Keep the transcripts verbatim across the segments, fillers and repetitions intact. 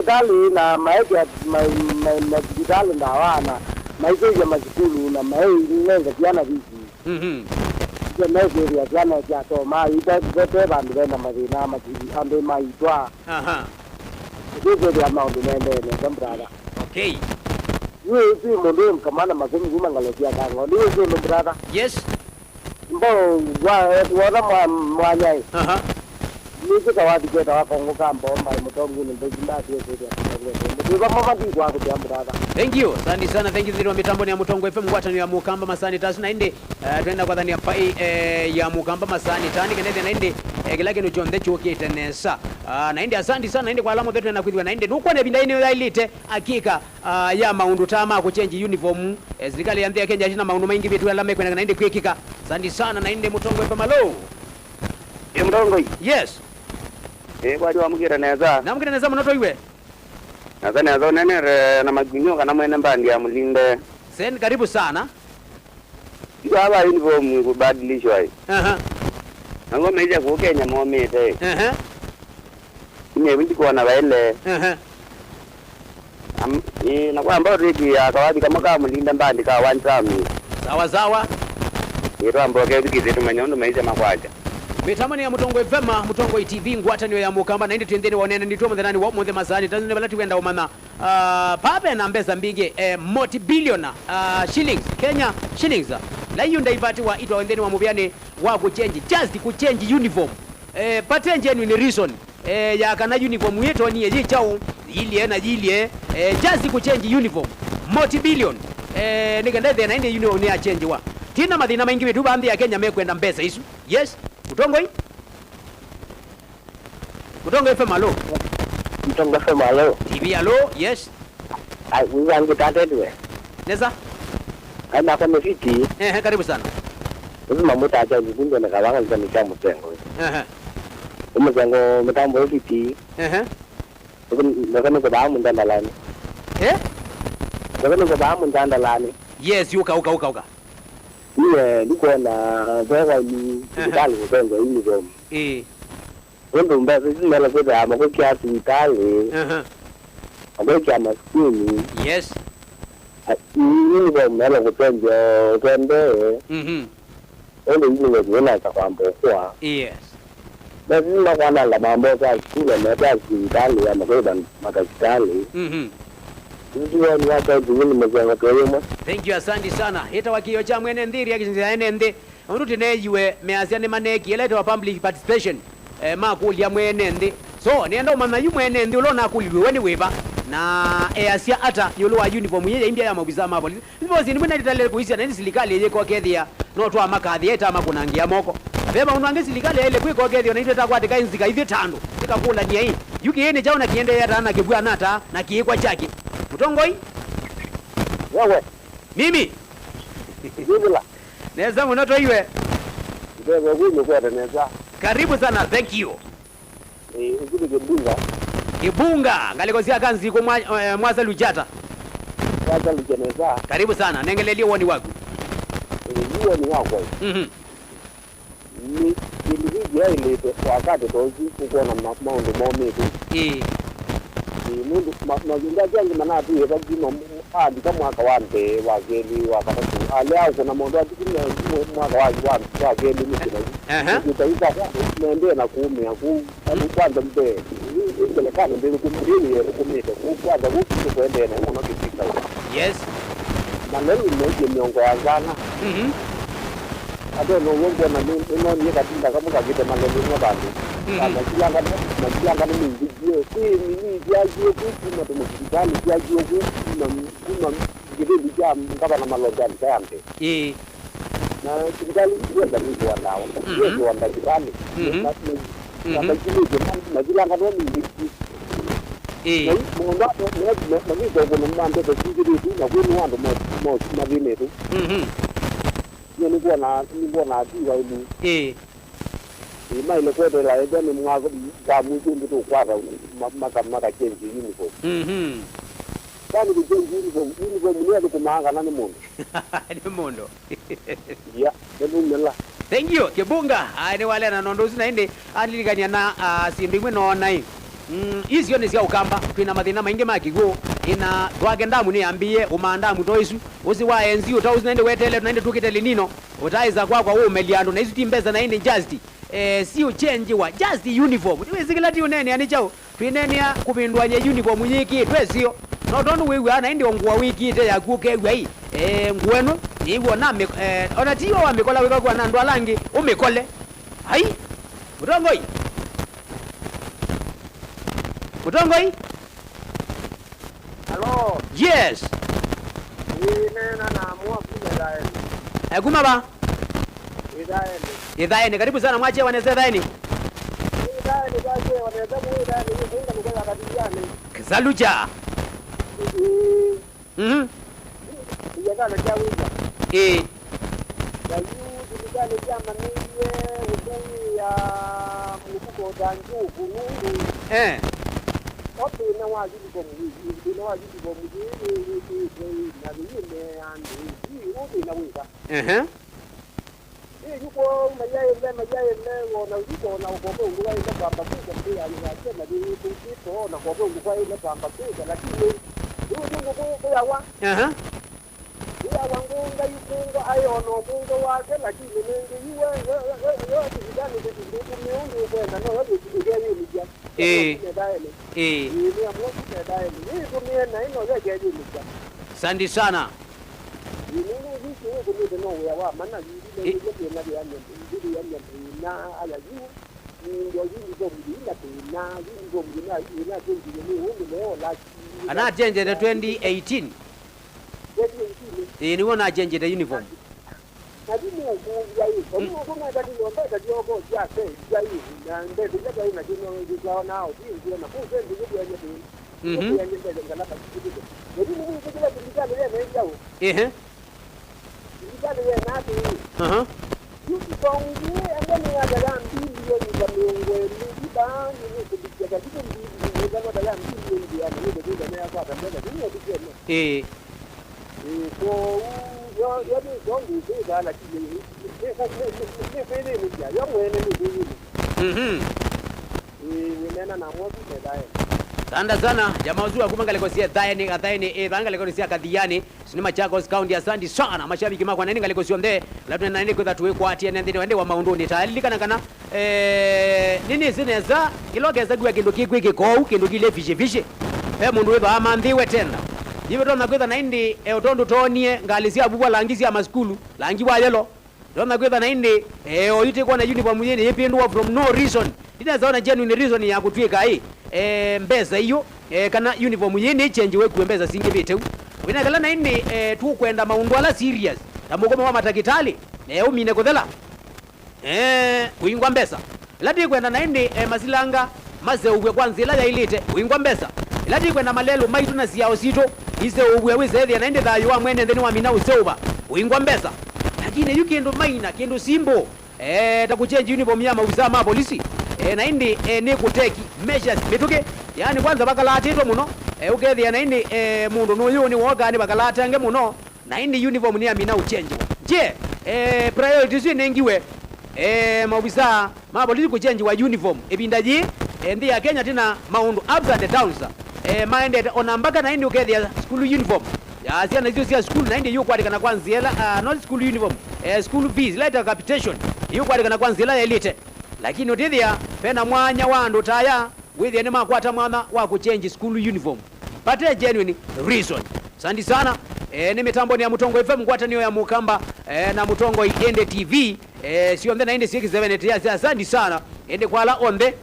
Sivitalĩ na maekĩa ma- ma- mathivitalĩ ndawa na maitũĩvya masukulu na mainenga syana visi. Mhm. Ĩte mekwĩthĩa syana syasoma ite vete vandũ vena mathĩna masi- andũ maitwa. Aha. Ĩtĩkwĩthĩa maũndũ maendee nesa, brother. Okay. Yu ĩsu mũndũ wĩ kamana makũmi kuma ngalo sya kango. Nĩ ĩsu nĩ, brother. Yes. Mbo wa wona mwa- mwanya ĩ. Aha. Nĩkĩ kawathi ketawa kongo ka mbomba mũtongu nĩ mbezi ndatiesĩte mũtongu. Mũtĩva mama ndikwa kũtia, brother. Thank you. Asante sana. Thank you. Thĩnĩ wa mĩtambo nĩ ya Mũtongo F M, ngwatanĩo ya Mũkamba masani tasi na ĩndĩ. Eh, twenda kwathania pai eh, ya Mũkamba masani tani kenda ĩthĩa na ĩndĩ eh, kĩla kĩndũ kyonthe kyũkĩte nesa. Ah, na ĩndĩ asante sana ĩndĩ kwa ala mothe twenda kwĩthĩwa na ĩndĩ nũkwona ĩvinda ĩnĩ yaĩlĩte akika ah, ya maũndũ ta ma kũchenji uniform. Eh, silikalĩ ya nthĩ ya Kenya ĩtina maũndũ maingĩ vitu ala mekwenda na ĩndĩ kwĩkĩka. Asante sana na ĩndĩ Mũtongo F M, alo. Ĩ Mũtongoi. Yes. Ĩ kwati wamũkĩte nesa? Namũkĩte nesa mũno tũiwe. Nasa nesa ũnenere na Makunyo kana mwene mbandi ya Mũlinde. Sen, karibu sana. Yu ava uniform ĩkũbadilishwa ĩ. Aha. Naw'o maisya kũu Kenya momĩte ĩ. Aha. Inyie ĩvu ndikuona vaĩle. Aha. Am- ĩ, na kwamba ũtwĩkĩĩa kawathi kamwe ka Mũlinde mbandi ka one time ĩ. Sawa sawa. Ĩ twamboke ũthikĩĩsye tũmanya ũndũ maisya makwakya. Mĩtambo nĩ ya Mũtongoi F M, Mũtongoi T V, ngwatanĩo ya Mũkamba, na ĩndĩ twĩ nthĩnĩ wa ũneenani twĩ mũthenyanĩ wa ũmũnthĩ masaanĩ ta nĩ vala tũkwenda ũmanya. Ah, paa ve na mbesa mbingĩ, eh, multi-billionaire, ah, shillings, Kenya shillings. Na yu ndaivatiwa itwawe nthĩnĩ wa mũvĩanĩ wa kũchenji, just kũchenji uniform. Eh, pate genuine reason, eh, ya kana uniform yĩtonie yĩ kyaũ, yilie na yilie, eh, just kũchenji uniform. Multi-billion, eh, nĩ kenda ĩthĩna ĩndĩ uniform nĩ yachenjiwa. Tina mathĩna maingĩ vitu va nthĩ ya Kenya mekwenda mbesa isu. Yes, Mũtongoi? Mũtongo F M, alo. Mũtongo F M, alo. T V, alo, yes. Ai, wĩwangĩta atetiwe. Nesa. Ai, nakwa nĩ Fiti. Ehe, karibu sana. Ũsu mamwĩtaa Charles Kundu na Kavanga nzani sya mũtengo. Ehe. Ũmũtengo mĩtambo ĩ Fiti. Ehe. Ndoka nĩkũthaa mũndandalani. Eh? Ndoka nĩkũthaa mũndandalani. Yes, uka, uka, uka, uka. Niye ndikwona ve waini. Ehe. Sivitalĩ kũsenza uniform. Ĩĩ. Nũndũ mbesa isu mela kwĩthĩaa makũkĩa sivitalĩ, aha, makũkĩa masikini. Yes. A- i- uniform mela kũtembea ũtembee. Mhm. Nũndũ uniform ĩnasa kwamba ũkũa. Yes. Mbesa isu makwananga mambosa ya sukulu na meta sivitalĩ ya makwĩva matakitalĩ. Mhm. Isu woni wa kaunti nĩ mũsengo twĩ ĩmwe. Thank you, asante sana. Ĩtawa kĩĩo kya mwene nthĩ, reaction ya ene nthĩ. Ũndũ tĩneeyiwe measya nĩmaneekie ĩla ĩtawa public participation, eh, makũlya mwene nthĩ. So, nĩenda ũmanya yu mwene nthĩ ũla ũnakũlilw'e we nĩ wĩva, na easya ata ĩũlũ wa uniform yĩ yaimbya ya maovisaa ma volisi? Nĩvosi nĩmwe naĩtalele kũisya na ĩndĩ silikalĩ yĩka ũkethĩa no twamakathĩa ĩtamakũnangĩa moko. Ve maũndũ angĩ silikalĩ yaĩle kwĩka ũkethĩa na itwĩ takwatĩka ĩnzika ithyĩ ta andũ, ĩkakũlany'a ĩ, yu kĩĩ nĩ kyaũ na kĩendeea ata na kĩvw'ana ata na kĩĩkwa kyakĩ? Mũtongoi? Wewe. Mimi. Jumla. Nesa mũno tũiwe. Ndebe kũnyũ kwete nesa. Karibu sana, thank you. Eh, ũsu nĩ Kĩbunga. Kĩbunga, ngalĩko sya kanzi kũ mwa, eh, mwasa lujata. Mwasa luja nesa. Karibu sana, nengelelie woni waku. Eh, yu woni wakwa. Mhm. Nĩ kĩndũ kĩngĩ yaĩlĩte wakati ta ũsu ũkwona ma- maũndũ momĩte. Ĩĩ. Ĩĩ, nũndũ ma- mavinda asu angĩ manatwĩe vathi ma- alika mwaka wa mbee, wa kelĩ, wa katatũ, alea ũkũna maũndũ asu kuma mwa- mwaka wa, wa, wa kelĩ nĩ kĩna yu. Aha. Kũkĩta yu kwa kwamba maendee na kũũmĩa kũu. Andũ kwanza mbee, yu silikalĩ ndĩlũkũmĩte, ĩlũkũmĩte kũu kwanza kũu kũndũ kũendee na mũno kĩsika. Yes. Maloli mekie mĩongo ya nzana. Mhm. Ate no wongo na nĩ nĩ nonie katinda kamwe kakĩte maloli mwa vandũ. Mhm. Kana silanga na silanga nĩ mingi jio. Kwĩ nini jajio kũ kuma tena sirikali jajio kũ kuma kuma kĩvĩndi kya ngavana Malonza Ntayambe. Ĩĩ. Na sirikali ĩkwenda kwĩkĩwa ndawa. Mhm. Ĩkwenda sirikali. Mhm. Na- na- Mhm. na maikilĩtye ma- mathilanga no mingi. Ĩĩ. Na i- maũndũ ayo me- me- mavika ũkũno ma mbesa syingĩvĩtwe na kwĩnũa andũ mo- mo- mathĩnĩtwe. Mhm. Nĩ nĩkwona nĩkwona atiwa ĩlu. Ĩĩ. Ĩĩ, maĩle kweteela ethwa nĩ mwaka ta mwĩsĩ ũndũ tũkwata ma- maka- makachenji uniform. Mhm. Kwani kũchenji uniform, uniform nĩ athũkũmaa kana nĩ mũndũ? Nĩ mũndũ. Ya, nĩ mũmela. Thank you, Kĩbunga. Ai, nĩ walea na nũndũ ũsu na ĩndĩ andilikania na ah, syĩndũ imwe noona ĩ. Mm, isio nĩ sya Ũkamba, twĩ na mathĩna maingĩ ma kĩw'ũ. Ĩna twake ndamu nĩyambĩĩe ũmaa ndamu to isu. Ũsĩ wa enzi ũtausi naende weteele naende tukĩte linino. Ũtaĩsa kwakwa ũũmelia andũ na isu ti mbesa na ĩndĩ just, eh, siũchenjiwa just uniform. Nĩwĩsĩ kĩla tiũneenea nĩ kyaũ? Twĩneenea kũvĩndũany'a uniform yĩkĩĩtwe ĩseo. No tondũ wĩw'aa na ĩndĩ o ngũa wĩkĩĩte yaku ũkew'a ĩ, eh, ngũa ĩno, nĩw'o namĩ-, eh, ona ti yo wamĩkola wĩkakua na andũ ala angĩ, ũmĩkole. Ai! Mũtongoi! Mũtongoi! Hello. Yes. Ĩĩ, neena na mwa kuma Ĩthaenĩ. Eh, kuma va? Ĩthaenĩ. Ĩthaenĩ. Karibu sana, mwakyewa nesa Ĩthaenĩ. Ĩthaenĩ, twakyewa nesa, mu Ĩthaenĩ, yu kunga nuko ya Kathiani. Saluja. Ĩĩ. Mhm. Ĩyakana kya wĩva. Ĩĩ. Na yu thilikalĩ yamanĩie ũtũmĩa mũvuko ta njuku nũndũ Eh. o thĩna wa uniform wĩ, thĩna wa uniform yĩĩ yĩkĩĩtwe ĩ, na yĩneanĩ ĩ, ĩ, ũ thĩna wĩva? Ehe. Ĩ, yu kwoou mayaĩle, mayaĩle, o na yu ko na ũkove ũndũ waĩle kwamba kwĩka nthĩ ya, ya Kenya nĩyĩtũkĩte, o na kove ũndũ kwaĩle kwamba kwĩka, lakini yu nĩ ngũkũ kũyawa. Aha. Ĩyawa ngũnga ikũngwa aĩ o na ũkũngwa wake, lakini nĩngĩ yu we, we, we, we, we, thilikalĩ ndĩtũmĩe ũndũ ũkwenda, noyo ĩkeyĩmĩsya. Ĩĩ. Ĩĩ. Ĩĩ, nĩ amwe kũmetaene. Yĩtũmĩe naĩ noyo ĩkeyĩmĩsya. Asante sana. Ĩĩ, nũndũ ũthukĩ wĩkũnĩte no wĩa wa mana, yu ndĩnethĩie thĩna thĩanĩa, ndĩthĩanĩa thĩna, aya yu, yu, yu uniform yĩna thĩna, uniform yĩna, yĩna twenty nĩ ũndũ leo laki. Anatyenjete twenty eighteen. Ĩĩ, nĩw'o nakyenjete uniform. Na ti mũkũlya ĩ, mm, ũmũkũmeta nĩ nyũmba ĩtathi oko sya sya ĩ, na mbesa ila twaĩ nasyo no nĩtwaonaa ũthinzio na kũu sendĩ nĩtwĩany'a tũĩ. Mhm. Nĩtwĩany'a mbesa ngala makĩkĩtĩte. Na ti mũmwĩtĩkĩla thilikalĩ yena ĩtyaũ. Ehe. Thilikalĩ yena atĩĩ. Aha. Yu tongie ende nĩyata ya mbilioni ta mĩongo ĩlĩ, yu vaa nĩnĩkũvikya katibu mbilioni ĩtano ta ya mbilioni ĩana, nĩkũtĩtha nĩyakwata mbesa, nĩnĩũvikene. Ĩĩ. Ĩĩ, kwoou, yo, yo nĩ, yo ndĩkwĩthaa, lakini nĩ, nĩ, nĩkwĩyĩmĩsya, yo mwene nĩkwĩyĩmĩsya. Mhm. Ĩĩ, wĩneena na mwaku methae. Asante sana, jamaa ũsu wa kuma ngalĩko sya Thaenĩ, Gathaenĩ, ĩ, vaa ngalĩko sya Kathiani, isu nĩ Machakos County, asante sana, mashabiki makwa, na nĩ ngalĩko syonthe, ĩla tũnena nĩ kwĩtha tũĩkwatĩe nthĩnĩ wa, nthĩ wa maũndũnĩ ta lilikana kana, eh, nĩnĩsĩ nesa, kĩla ũkesa kwĩa kĩndũ kĩkwĩkĩka ũu, kĩndũ kĩle fishy fishy, ve mũndũ wĩthwa amanthĩwe tena. Yĩvĩtonya kwĩtha na ĩndĩ, eh, o tondũ toonie ngalĩ sya vuvwa langi sya masukulu, langi wa yellow, Ndona kwĩtha na ĩndĩ, eh, oyu tĩkwona uniform yĩĩ nĩyĩpĩndũa from no reason. Ndinesa ona genuine reason ya kũtw'ĩka ĩ, eh, mbesa iyo, eh, kana uniform yĩĩ nĩchenjiwe kuwe mbesa singĩvĩte u. Wĩna kala na ĩndĩ, eh, tũkwenda maũndũ ala serious, ta mũgomo wa matakĩtalĩ, eh, ũmine kũthela. Eh, kũingwa mbesa. Ĩla tĩkwenda na ĩndĩ, eh, masilanga maseũvw'e kwa nzĩa ĩla yaĩlĩte, ũingwa mbesa. Ĩla tĩkwenda malelũ maitũ na siao sitũ iseũvw'e, wĩseethĩa na ĩndĩ thayũ wa mwene nthĩ nĩwamina ũseũva, ũingwa mbesa. Lakini yu kĩndũ maina, kĩndũ simple, eh, ta kũchenji uniform ya maovisaa ma polisi, eh, na ĩndĩ, eh, nĩ kũteki measures mĩtũkĩ, yaani kwanza vakalaatĩtwe mũno, eh, ũkethĩa na ĩndĩ, eh, mũndũ nũyũ nĩwookaa nĩ vakalaatange mũno, Na ĩndĩ uniform nĩyamina ũchenjewa. Je, eh, priority isu inengiwe, eh, maovisaa ma polisi kũchenjiwa uniform? Ĩvinda yĩĩ, eh, nthĩ ya Kenya tĩna maũndũ ups and downs, eh, maendete ona mbaka na ĩndĩ ũkethĩa school uniform ya syana isu sya school na ĩndĩ yũkwatĩkana kwa nzĩa ĩla, ah, not school uniform, eh, school fees, ĩla ĩta capitation, yũkwatĩkana kwa nzĩa ĩla yaĩlĩte. Lakini ũtĩthĩa vena mwanya wa andũ ta aya wĩthĩe nĩmakwata mwanya wa kũchenji school uniform vate genuine reason. Asante sana. Eh, nĩ mĩtambonĩ ya Mũtongoi F M, ngwatanĩo ya Mũkamba, eh, na Mũtongoi Ende T V. Eh, syonthe na ĩndĩ syĩkĩsevenete yasya asante sana. Ĩndĩ kwa ala onthe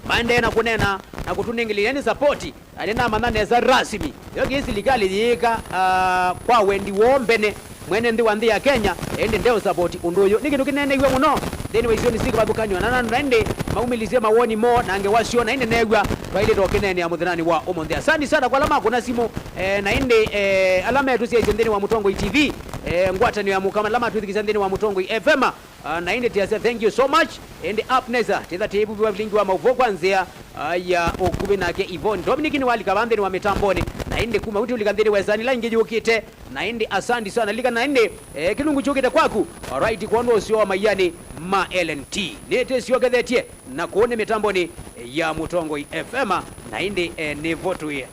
maendee na kũneena na kũtũnengeleea nĩ sapoti, na nĩnamanya nesa rasmi yo kĩĩ silikalĩ yĩĩka, ah, kwa wendi woo mbene. Mwene nthĩ wa nthĩ ya Kenya ĩndĩ ndeũsavoti ũndũ ũyũ. Nĩ kĩndũ kĩneeneiw'e mũno nthĩnĩ wa isionĩ syĩ kĩvathũkany'o, na andũ na ĩndĩ maumĩlisye mawoni moo na ngewa syoo, na ĩndĩ neew'a twaĩlĩte o kĩneenea mũthenyanĩ wa ũmũnthĩ. Asante sana kwa ala makũna simũ, eh, na ĩndĩ, eh, ala metũsyaisye nthĩnĩ wa Mũtongoi T V, eh, ngwatanĩo ya Mũkamba, ala matwĩthukĩĩsya nthĩnĩ wa Mũtongoi F M, ah, na ĩndĩ tĩasya thank you so much. Ĩndĩ up next, tĩtha tĩivuvĩwa vilingi wa maũvoo kwa nzĩa, ah, ya ũkuvĩ nake Yvonne Dominic nĩwalika vaa nthĩnĩ wa mĩtambonĩ, na ĩndĩ kuma vau tĩũlika nthĩnĩ wa ĩsani ĩla ĩngĩ yũkĩte. Na ĩndĩ asante sana. Lilikana ĩndĩ, eh, kĩlungu kyũkĩte kwaku. Alright, kwondũ ũseo wa maianĩ ma L N T. Nĩtĩsyokethetye na kũũ nĩ mĩtambonĩ, eh, ya Mũtongoi F M, na ĩndĩ, eh, nĩvo twĩ.